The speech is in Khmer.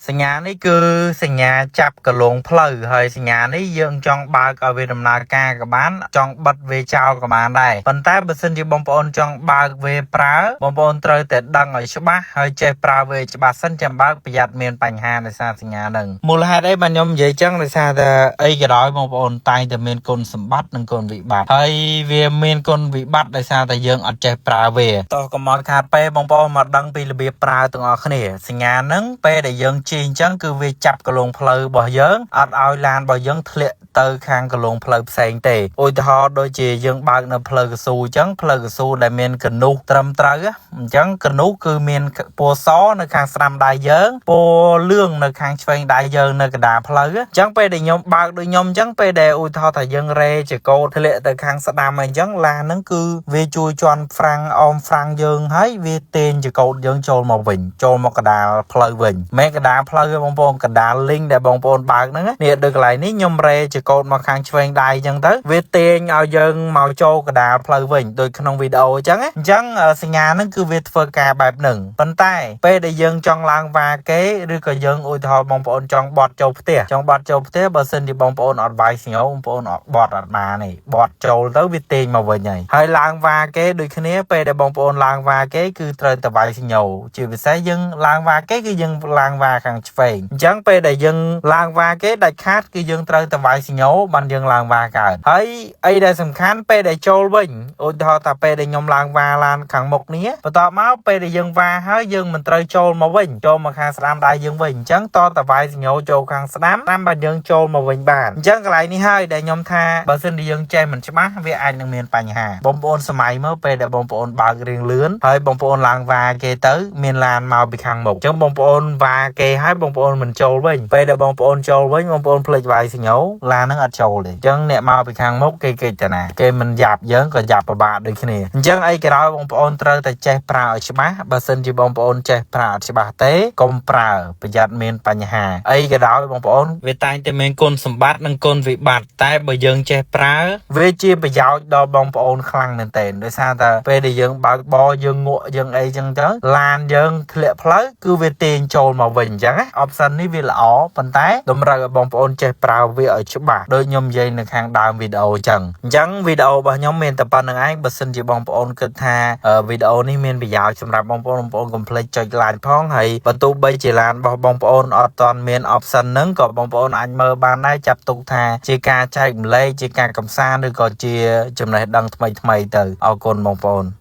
សញ្ញានេះគឺសញ្ញាចាប់កលងផ្លូវហើយសញ្ញានេះយើងចង់បើកឲ្យវាដំណើរការក៏បានចង់បិទវាចោលក៏បានដែរប៉ុន្តែបើសិនជាបងប្អូនចង់បើកវាប្រើបងប្អូនត្រូវតែដឹងឲ្យច្បាស់ហើយចេះប្រើវាច្បាស់សិនចាំបើកប្រយ័ត្នមានបញ្ហាដោយសារសញ្ញាហ្នឹងមូលហេតុអីបានខ្ញុំនិយាយចឹងដោយសារតែអីក៏ដោយបងប្អូនតែងតែមានគុណសម្បត្តិនិងគុណវិបត្តិហើយវាមានគុណវិបត្តិដោយសារតែយើងអត់ចេះប្រើវាតោះកុំឲ្យខាតពេលបងប្អូនមកដឹងពីរបៀបប្រើទាំងអស់គ្នាសញ្ញាហ្នឹងពេលដែលយើងជិះអញ្ចឹងគឺវាចាប់កលងផ្លូវរបស់យើងអត់ឲ្យឡានរបស់យើងធ្លាក់ទៅខាងកលងផ្លូវផ្សេងទេឧទាហរណ៍ដូចជាយើងបើកនៅផ្លូវកស៊ូអញ្ចឹងផ្លូវកស៊ូដែលមានកនុះត្រឹមត្រូវអញ្ចឹងកនុះគឺមានពណ៌សនៅខាងស្ដាំដៃយើងពណ៌លឿងនៅខាងឆ្វេងដៃយើងនៅកណ្ដាលផ្លូវអញ្ចឹងពេលដែលខ្ញុំបើកដូចខ្ញុំអញ្ចឹងពេលដែលឧទាហរណ៍ថាយើងរេចកោធ្លាក់ទៅខាងស្ដាំអញ្ចឹងឡានហ្នឹងគឺវាជួយជន់ហ្វ្រាំងអមហ្វ្រាំងយើងហើយវាទាញចកោតយើងចូលមកវិញចូលមកកណ្ដាលផ្លូវវិញមិនកណ្ដាលផ្លូវទេបងប្អូនកណ្ដាលលីងដែលបងប្អូនបើកហ្នឹងនេះដូចកន្លែងនេះខ្ញុំរេចកោតមកខាងឆ្វេងដៃអញ្ចឹងទៅវាទាញឲ្យយើងមកចូលកណ្ដាលផ្លូវវិញដូចក្នុងវីដេអូអញ្ចឹងអញ្ចឹងសញ្ញាហ្នឹងគឺវាធ្វើការបែបហ្នឹងប៉ុន្តែពេលដែលយើងចង់ឡើងវ៉ាគេឬក៏យើងឧទាហរណ៍បងប្អូនចង់បត់ចូលផ្ទះចង់បត់ចូលផ្ទះបើសិនជាបងប្អូនអត់វាយស្ញូបងប្អូនអត់បត់អត់បានទេបត់ចូលទៅវាទាញមកវិញហើយហើយឡើងវ៉ាគេដូចគ្នាពេលដែលបងប្អូនឡើងវ៉ាគេគឺត្រូវតែវាយស្ញូជាពិសេសយើងឡើងវ៉ាគេគឺយើងឡើងវ៉ាខាងឆ្វេងអញ្ចឹងពេលដែលយើងឡើងវ៉ាគេដាច់ខាតគឺយើងត្រូវតែវាយស្ញូបានយើងឡើងវ៉ាកើតហើយអីដែលសំខាន់ពេលដែលចូលវិញឧទាហរណ៍ថាពេលដែលខ្ញុំឡើងវ៉ាឡានខាងមុខនេះបន្ទាប់មកពេលដែលយើងវ៉ាហើយយើងមិនត្រូវចូលមកវិញចូលមកខាងស្ដាំដៃយើងវិញអញ្ចឹងតតែវាយស្ញូចូលខាងស្ដាំតាមបើយើងចូលមកវិញបានអញ្ចឹងកន្លែងនេះហើយដែលខ្ញុំថាបើសិនជាយើងចេះមិនច្បាស់វាអាចនឹងមានបញ្ហាបងប្អូនសម័យមើលពេលដែលបងប្អូនបើករៀងលឿនហើយបងប្អូនឡើងវ៉ាគេទៅមានឡានមកពីខាងមុខអញ្ចឹងបងប្អូនវ៉ាគេហើយបងប្អូនមិនចូលវិញពេលដែលបងប្អូនចូលវិញបងប្អូនភ្លេចវាយសញ្ញោឡានហ្នឹងអត់ចូលទេអញ្ចឹងអ្នកមកពីខាងមុខគេគេតាណាគេមិនយ៉ាប់យើងក៏យ៉ាប់ពិបាកដូចគ្នាអញ្ចឹងអីក៏ដោយបងប្អូនត្រូវតែចេះប្រើឲ្យច្បាស់បើសិនជាបងប្អូនចេះប្រើអត់ច្បាស់ទេកុំប្រើប្រយ័ត្នមានបញ្ហាអីក៏ដោយបងប្អូនវាតែងតែមានគុណសម្បត្តិនិងគុណវិបត្តិតែបើយើងចេះប្រើវាជាប្រយោជន៍ដល់បងប្អូនខ្លាំងមែនទែនដោយសារតែពេលដែលយើងបើកបរយើងងក់យើងអីចឹងទៅឡានយើងធ្លាក់ផ្លូវគឺវាទាញចូលមកវិញអញ្ចឹងណា option នេះវាល្អប៉ុន្តែតម្រូវឲ្យបងប្អូនចេះប្រើវាឲ្យច្បាស់ដូចខ្ញុំនិយាយនៅខាងដើមវីដេអូអញ្ចឹងអញ្ចឹងវីដេអូរបស់ខ្ញុំមានតែប៉ុណ្្នឹងឯងបើសិនជាបងប្អូនគិតថាវីដេអូនេះមានប្រយោជន៍សម្រាប់បងប្អូនបងប្អូនកុំភ្លេចចុច like ផងហើយបើទោះបីជាឡានរបស់បងប្អូនអត់ទាន់មាន option ហ្នឹងក៏បងប្អូនអាចមើលបានដែរចាប់ទុកថាជាការចែករំលែកជាការកំសាន្តឬក៏ជាចំណេះដឹងថ្មីៗទៅអរគុណបងប្អូន។